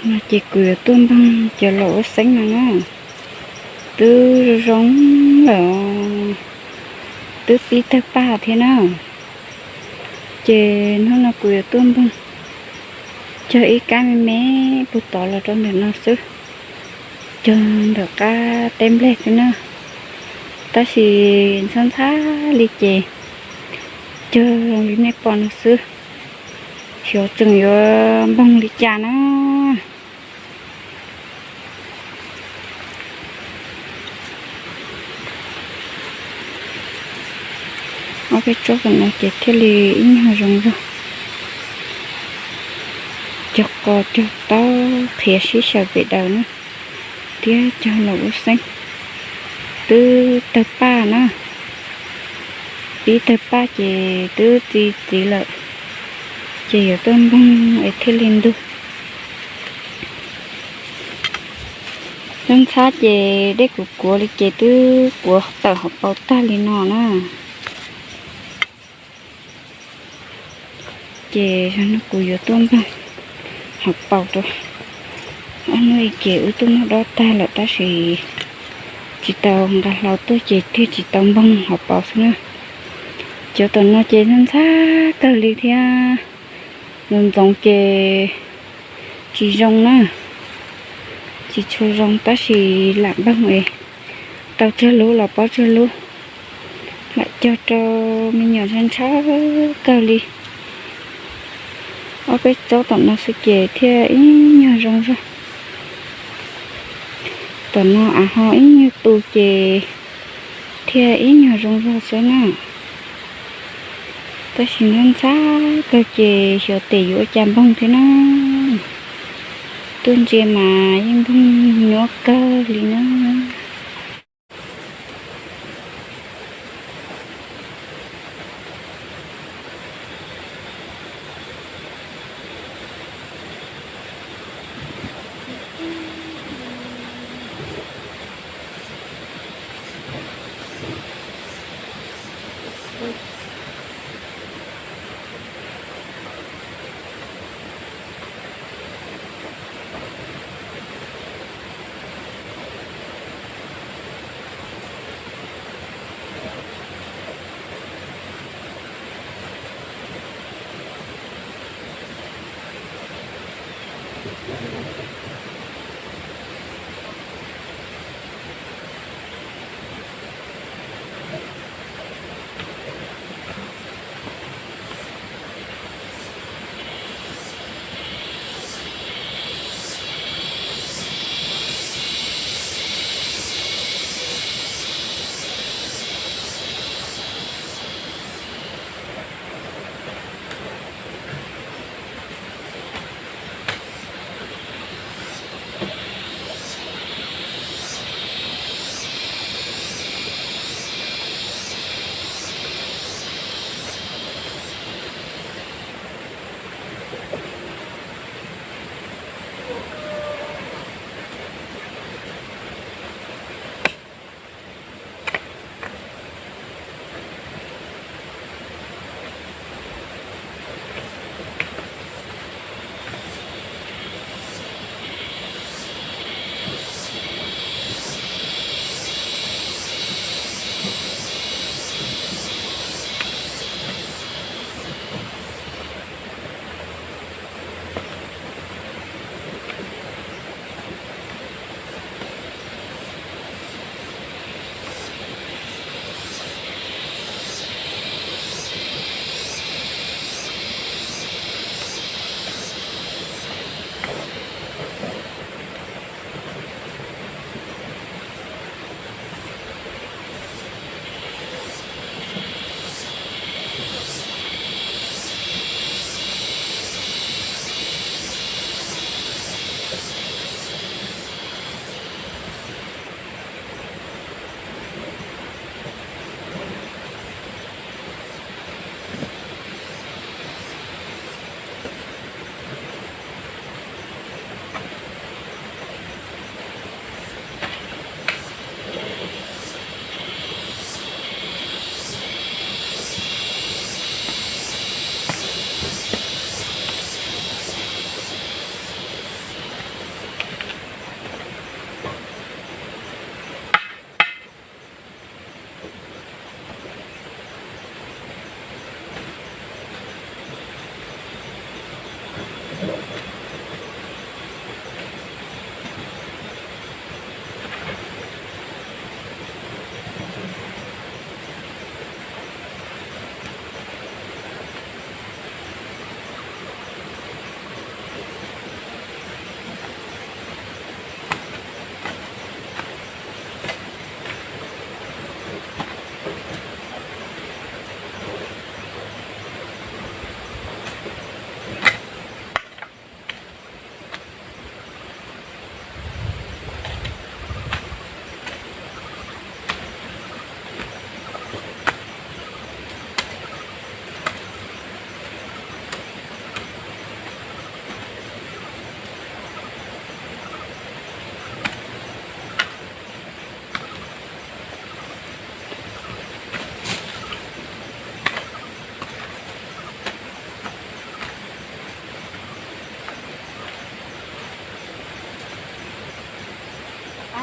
No ces kuv yuav tuaj npog cov laus ua xeeb no na, twb zoo zoo lawm, twb pib tawg paj thiab na. Ces hnub no kuv yuav tuaj npog cog ib kab me me puag tod los rau ntawm no xwb, cog ntawm qab teb nplej xwb na. Tab sis ntxhab ntxhab li ces cog zoo li nej pom no xwb, xyov tseem yuav npog li cas na. Ob peb tsob tom no ces thiaj li ib nyuag zoo zog. Cog qos cog taub qhiav sib xyaw pem daws na, thiab cog laus ua xeeb, twb tawg paj na, pib tawg paj ces twb txi txiv lawm, ces yuav tuaj npog es thiaj li ntug. Ntxhab ntxhab ces dej kuv kuav li ces twb kuav tawm hauv paus tag li no na. Ces zaum no kuv yuav tuaj npog hauv paus rau. Ob hnub ib ces wb tuaj noj dob tag lawm tab sis tsis tau nqa hlau tuaj ces thiaj tsis tau npog hauv paus xwb na. Cov tom no ces ntxhab ntxhab kawg li thiab, ntxoov ntxoov ces tsis zoo na, tsis tshua zoo tab sis lam npog es tau tsawg lub los pov tsawg lub, lam cog rau me nyuam ntshaw ntshaw kawg li. Ob peb tsob tom no xwb ces thiaj ib nyuag zoo zog. Tom no av ho ib nyuag tu ces thiaj ib nyuag zoo zog xwb na. Tab sis ntxhab ntxhab kawg ces xyov tes yuav ua cas npog thiab na. Tuaj ntsia mas yeej npog nyuaj kawg li na.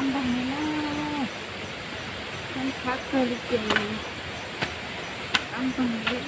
Qab npog li na, qab npog kawg li ces qab npog li.